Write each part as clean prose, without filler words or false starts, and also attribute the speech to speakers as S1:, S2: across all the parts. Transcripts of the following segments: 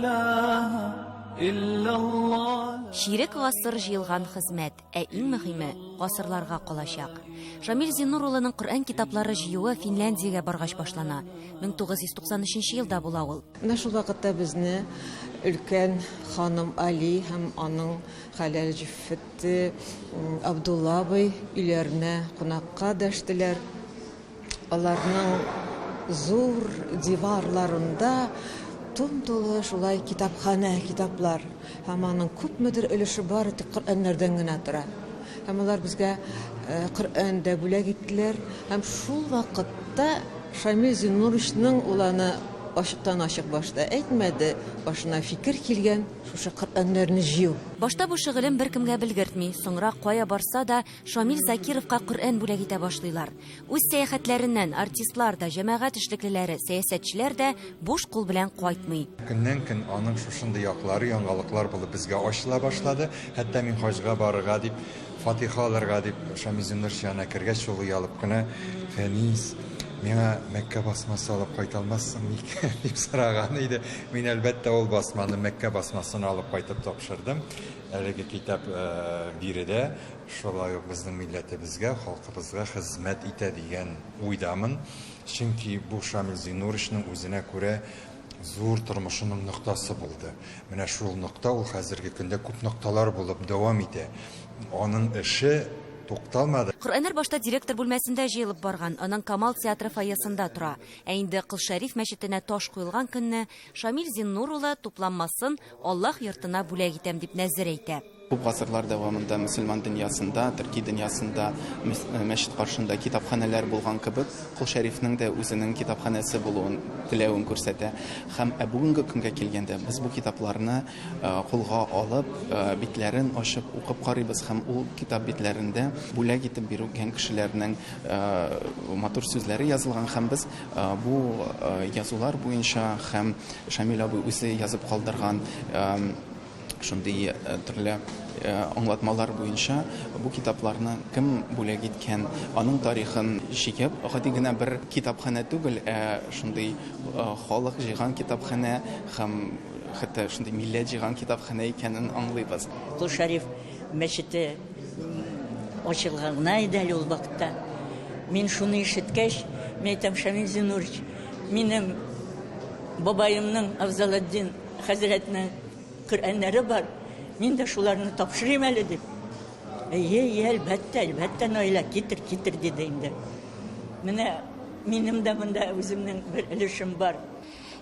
S1: илаһа иллаллаһ.
S2: Чирек гасыр җыелган хезмәт, ә иң мөһиме, гасырларга калачак. Шамил Зиннур улының Коръән китаплары җыюы Финляндиягә баргач башлана. 1993 елда була ул.
S3: Менә шул вакытта безне өлкән ханым Али һәм аның хәләл җефете Абдулла абый өйләренә кунакка дәштеләр. Аларның зур диварларында тум-тулы шулай китапханә, китаплар. Һәм аның күпмедер өлеше бары тик Коръәннәрдән генә тора. Һәм алар безгә Коръән дә бүләк иттеләр. Һәм шул вакытта Шамил Зиннуровичның, ул аны ачыктан-ачык башта әйтмәде, башына фикер килгән, шушы Коръәннәрне җыю.
S2: Башта бу шөгылен беркемгә белгертми, соңрак кая барса да, Шамил Закировка Коръән бүләк итә башлыйлар. Үз сәяхәтләреннән артистлар да, җәмәгать эшлеклеләре, сәясәтчеләр дә буш кул белән кайтмый.
S4: Көннән-көн аның шушындый яклары яңалыклар булып безгә ачыла башлады. Хәтта мин хаҗга барырга дип, фатиха алырга дип Шамил Зиннурович янына кергәч, ул оялып кына, Фәнис, миңа Мәккә басмасы алып кайта алмассың микән? дип сораган иде. Мин, әлбәттә, ул басманы, Мәккә басмасын алып кайтып тапшырдым. Әлеге китап биредә шулай ук безнең милләтебезгә, халкыбызга хезмәт итә дигән уйдамын. Чөнки бу Шамил Зиннуровичның үзенә күрә зур тормышының ноктасы булды. Менә шул нокта ул хәзерге көндә күп нокталар булып дәвам итә. Аның эше тукталмады.
S2: Коръәннәр башта директор бүлмәсендә җыелып барган, аннан Камал театры фойесында тора. Ә инде Кол Шәриф мәчетенә таш куелган көнне Шамил Зиннур улы тупланмасын Аллаһ йортына бүләк итәм дип нәзер әйтә.
S5: Күп гасырлар дәвамында мөселман дөньясында, төрки дөньясында мәчет каршында китапханәләр булган кебек, Кол Шәрифнең дә үзенең китапханәсе булуын теләвен күрсәтә. Һәм ә бүгенге көнгә килгәндә без бу китапларны кулга алып, битләрен ачып укып карыйбыз һәм ул китап битләрендә бүләк итеп бирелгән кешеләрнең матур сүзләре язылган һәм без бу язулар буенча һәм Шамил абый үзе язып калдырган шундый төрле аңлатмалар буенча бу китапларны кем бүләк иткән, аның тарихын җыеп, гади генә бер китапханә түгел, ә шундый халык җыйган китапханә һәм хәтта шундый милләт җыйган китапханә икәнен аңлыйбыз.
S6: Кол Шәриф мәчете ачылган гына иде әле ул вакытта. Мин шуны ишеткәч, мин әйтәм, Шамил Зиннурович, минем бабаемның Афзалетдин хәзрәтнең Коръәннәре бар, мин дә шуларны тапшырыйм әле дип. Әйе, әйе, әлбәттә, әлбәттә, Наилә, китер, китер, диде инде. Менә минем дә монда үземнең бер өлешем бар.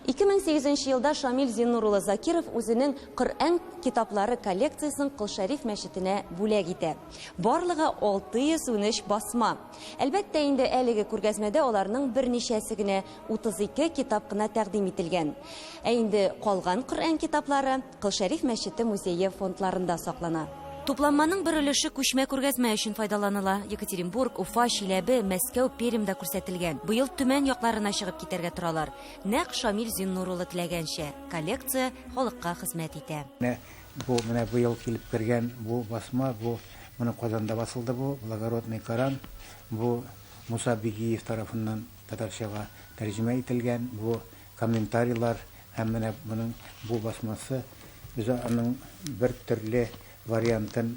S2: 2008 елда Шамил Зиннур улы Закиров үзенең Коръән китаплары коллекциясен Кол Шәриф мәчетенә бүләк итә. Барлыгы 613 басма. Әлбәттә инде, әлеге күргәзмәдә аларның берничәсе генә, 32 китап кына тәкъдим ителгән. Ә инде калган Коръән китаплары Кол Шәриф мәчете музее фондларында саклана. Тупланманың бер өлеше күчмә күргәзмә өчен файдаланыла. Екатеринбург, Уфа, Чиләбе, Мәскәү, Пермьдә күрсәтелгән. Быел Төмән якларына чыгып китәргә торалар. Нәкъ Шамил Зиннур улы теләгәнчә, коллекция халыкка хезмәт итә.
S7: Менә бу, менә быел килеп кергән бу басма, бу Моны Казанда басылды бу, Благородный Коран. Бу Муса Бигиев тарафыннан татарчага тәрҗемә ителгән. Бу комментарийлар һәм менә моның бу басмасы без аның бер төрле вариантын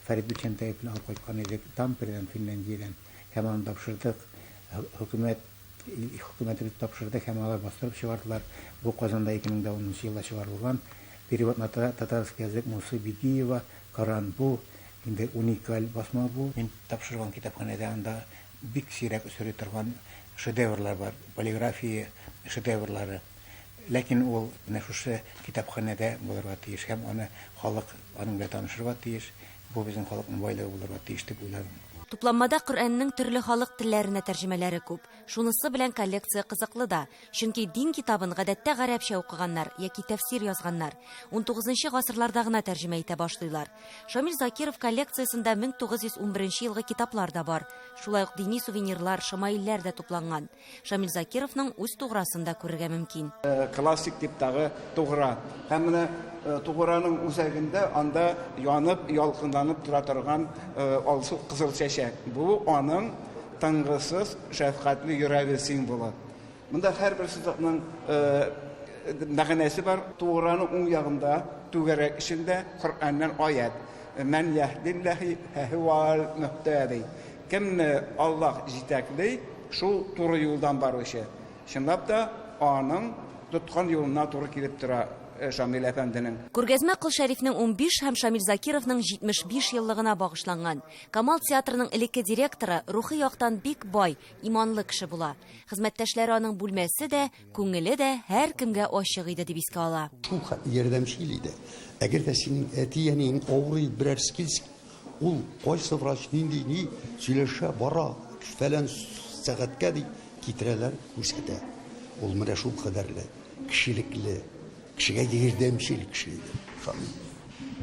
S7: Фәрит Бикчәнтәев белән алып кайткан идек Тампередан, Финляндиядән һәм аны тапшырдык. Хөкүмәт хөкүмәтебез тапшырды һәм алар бастырып чыгардылар. Бу Казанда 2010 нчы елда чыгарылган. Перевод на татарский язык Мусы Бигиева. Коран бу, инде уникаль басма бу. Мин тапшырган китапханәдә анда бик сирәк очрый торган шедеврлар бар, полиграфия шедеврлары. Ләкин ул менә шушы китапханәдә булырга тиеш һәм аны халык аның белән танышырга тиеш. Бу безнең халыкның байлыгы булырга тиеш дип уйладым.
S2: Тупланмада Коръәннең төрле халык телләренә тәрҗемәләре күп. Шунысы белән коллекция кызыклы да. Чөнки дин китабын гадәттә гарәпчә укыганнар яки тәфсир язганнар. Унтугызынчы гасырларда гына тәрҗемә итә башлыйлар. Шамил Закиров коллекциясендә 1911 елгы китаплар да бар. Шулай ук дини сувенирлар, шамаилләр дә тупланган. Шамил Закировның үз туграсын да күрергә мөмкин.
S8: Классик типтагы тугра. Һәм менә туграның үзәгендә анда янып, ялкынланып тора торган алсу кызыл чәчәк. Бу аның тынгысыз, шәфкатьле йөрәге символы. Монда һәрбер сызыкның мәгънәсе бар. Туграның уң ягында түгәрәк эчендә Коръәннән аять. Мән яһдилләһи фәһүәл мөһтәди. Кемне Аллаһ җитәкли, шул туры юлдан баручы. Чынлап та, аның тоткан юлына туры килеп тора Шамил әфәнденең.
S2: Күргәзмә Кол Шәрифнең 15 һәм Шамил Закировның 75 еллыгына багышланган. Камал театрының элекке директоры рухи яктан бик бай, иманлы кеше була. Хезмәттәшләре аның бүлмәсе дә, күңеле дә һәркемгә ачык иде дип искә ала.
S9: Шул хәтле ярдәмчел иде. Әгәр дә синең әти-әниең авырый, берәрсе килсә, ул кайсы врач, нинди, ни сөйләшә, бара, фәлән сәгатькә ди, Китерәләр, күрсәтә. Ул менә шул кадәрле кешелекле, кешегә ярдәмчел кеше иде Шамил.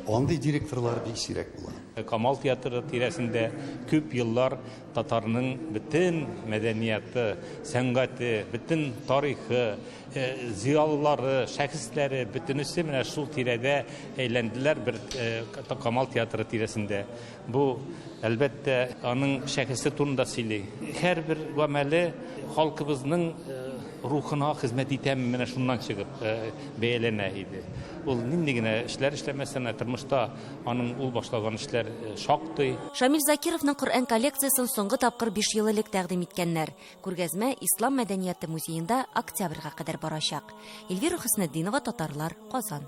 S9: Андый директорлар бик сирәк була.
S10: Камал театры тирәсендә күп еллар татарның бөтен мәдәнияты, сәнгате, бөтен тарихы, зыялылары, шәхесләре, бөтенесе менә шул тирәдә әйләнделәр бер Камал театры тирәсендә. Бу, әлбәттә, аның шәхесе турында сөйли. Һәрбер гамәле халкыбызның рухына хезмәт итәме, менә шуннан чыгып бәяләнә иде. Ул нинди генә эшләр эшләмәсен, тормышта аның ул башлаган эшләр шактый.
S2: Шамил Закировның Коръән коллекциясен соңгы тапкыр биш ел элек тәкъдим иткәннәр. Күргәзмә Ислам мәдәнияте музеенда октябрьгә кадәр барачак. Эльвира Хөснетдинова, Татарлар, Казан.